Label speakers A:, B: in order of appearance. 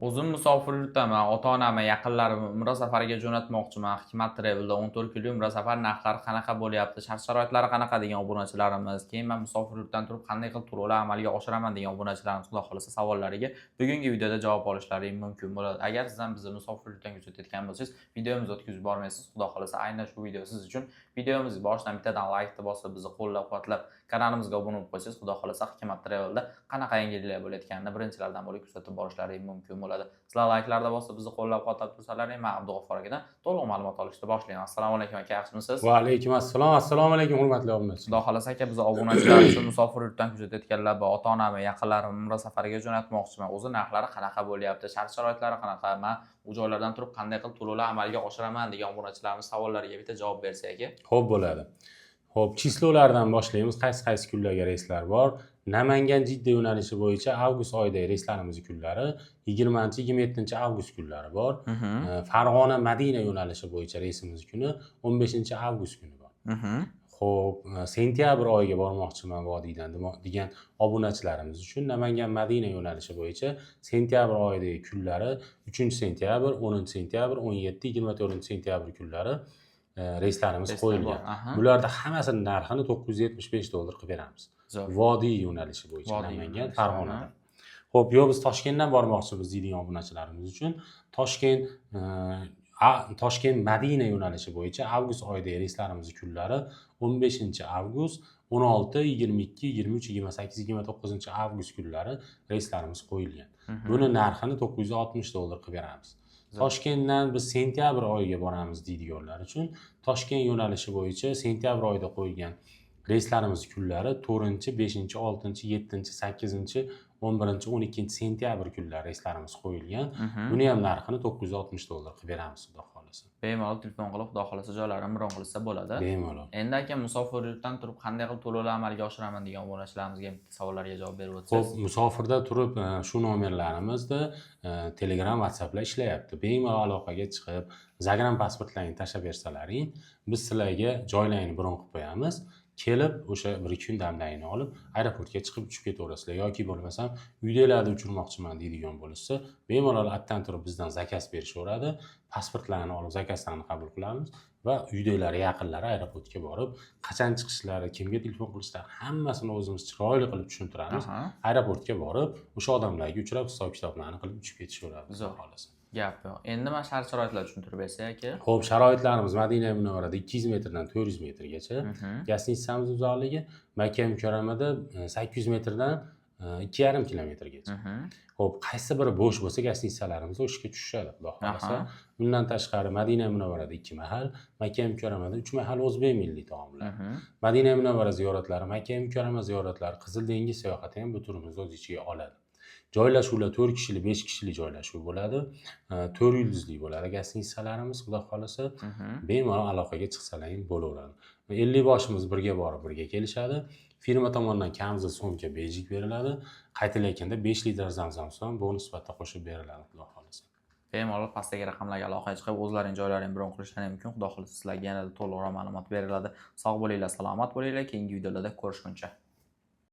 A: O'zim musofir yurtdaman, ota-onamni, yaqinlarimni Umra safariga jo'natmoqchiman. Hikmat Travel'da 14 kunlik Umra safar narxlari qanaqa bo'lyapti, shart-sharoitlari qanaqa degan obunachilarimiz, keyin men musofir yurtdan turib qanday qilib to'lovlar amalga oshiraman degan obunachilarimiz, Xudo xohlasa, savollariga bugungi videoda javob olishlari mumkin bo'ladi. Agar siz ham bizni musofir yurtdan kuzatayotgan bo'lsangiz, videomizni o'tkazib yubormaysiz. Xudo xohlasa, aynan shu video siz uchun. Videomizni boshidan bittadan laykni bosib, bizni qo'llab-quvvatlab, kanalimizga obuna bo'lib qo'ysangiz, Xudo xohlasa, Hikmat Travel'da qanaqa yangiliklar bo'layotganini birinchilardan bo'lib kuzatib borishlari mumkin bo'ladi. Sizlar layklarda bosib, bizni qo'llab-quvvatlab tursalaring, men Abdug'affor akadan to'liq ma'lumot olishni boshlayman. Assalomu alaykum aka, yaxshimisiz?
B: Va alaykum assalom. Assalomu alaykum, hurmatli obunachilar.
A: Xudo xohlasa aka, biz obunachilar uchun musofir yurtdan kuzatayotganlar va ota-onamni, yaqinlarimni Umra safariga jo'natmoqchiman. O'zi narxlari qanaqa bo'lyapti, shart-sharoitlari qanaqa, man u joylardan turib qanday qilib to'lovlar amalga oshiraman degan obunachilarimiz savollariga bitta javob bersak aka.
B: Xo'p, bo'ladi. Xo'p, число lardan boshlaymiz. Qaysi qaysi kunlarga reyslar bor? Namangan Jidda yo'nalishi bo'yicha avgust oyidagi reyslarimiz kunlari 20, 27 avgust kunlari bor. Farg'ona Madina yo'nalishi bo'yicha reysimiz kuni 15 avgust kuni bor. Xo'p, sentyabr oyiga bormoqchiman vodiydan degan obunachilarimiz uchun Namangan Madina yo'nalishi bo'yicha sentyabr oyidagi kunlari 3 sentyabr, 10 sentyabr, 17, 24 sentyabr kunlari reyslarimiz
A: Reyslar
B: qo'yilgan.
A: bor, aha.
B: Bularda hammasini narxini 975 dollar qilib beramiz.
A: Zo'r.
B: Vodiy yo'nalishi bo'yicha
A: Vodiy
B: Namangan,
A: yo'nalishi,
B: Farg'onadan. Xo'p, yo'q, biz Toshkentdan bormoqchimiz deydigan obunachilarimiz uchun Toshkent Madina yo'nalishi bo'yicha avgust oyidagi reyslarimiz kunlari 15 avgust, 16, 22, 23, 28, 29 avgust kunlari reyslarimiz qo'yilgan. Buni narxini 960 dollar qilib beramiz.
A: Zo'r.
B: Toshkentdan biz sentyabr oyiga boramiz deydiganlar uchun Toshkent yo'nalishi bo'yicha sentyabr oyida qo'yilgan reyslarimiz kunlari 4, 5, 6, 7, 8, 11, 12 sentyabr kunlari reyslarimiz qo'yilgan. Buni ham narxini 960 dollar qilib beramiz, Xudo xohlasa.
A: Bemalol telefon qilib, Xudo xohlasa, joylarini bron qilsa bo'ladi.
B: Bemalol.
A: Endi aka, musofir yurtdan turib qanday qilib to'lovlar amalga oshiraman degan obunachilarimizga bitta savollarga javob berib
B: Xo'p,
A: o'tsangiz.
B: Musofirda turib shu nomerlarimizda Telegram, WhatsApplar ishlayapti. Bemalol aloqaga chiqib, загран pasportlaringni tashlab bersalaring, biz sizlarga joylaringni bron qilib qo'yamiz. Kelib, o'sha bir ikki kun damlaringni olib, aeroportga chiqib uchib ketaverasizlar yoki bo'lmasam uydagilarni uchirmoqchiman deydigan bo'lishsa, bemalol attan turib bizdan заказ berishaveradi. Pasportlarni olib, заказ larni qabul qilamiz va uydagilar, yaqinlari aeroportga borib, qachon chiqishlari, kimga telefon qilishlari, hammasini o'zimiz chiroyli qilib tushuntiramiz. Aeroportga borib, o'sha odamlarga uchrab, hisob kitoblarni qilib uchib ketishaveradi, Xudo
A: Zo'r.
B: xohlasa.
A: Gap yo'q. Endi mana shart sharoitlar tushuntirib bersak aka.
B: Xo'p, sharoitlarimiz Madina Munavvarada 200 metrdan 400 metrgacha. Гостиница miz uzoqligi Makka Mukarramada 800 metrdan 2,5 kilometrgacha. Xo'p, qaysi biri bo'sh bo'lsa, гостиница larimiz o'shga tushishadi, Xudo xohlasa. Undan tashqari Madina Munavvarada 2 mahal, Makka Mukarramada 3 mahal o'zbek milliy taomlar. Madina Munavvara ziyoratlari, Makka Mukarrama ziyoratlari, Qizil dengiz sayohati ham bu turimizni o'z ichiga oladi. Joylashuvlar 4 kishilik, 5 kishilik joylashuv bo'ladi. 4 yulduzli bo'ladi гостиница larimiz, Xudo xohlasa. Bemalol aloqaga chiqsalaring bo'laveradi. 50 boshimiz birga borib, birga kelishadi. Firma tomonidan kamzil, sumka, bejik beriladi. Qaytilayotganda 5 litr zamzam suv ham bonus sifatida qo'shib beriladi, Xudo xohlasa.
A: Bemalol pastdagi raqamlarga aloqaga chiqib, o'zlaring joylaringni bron qilishlari mumkin. Xudo xohlasa, sizlarga yanada to'liqroq ma'lumot beriladi. Sog' bo'linglar, salomat bo'linglar. Keyingi videolarda ko'rishguncha.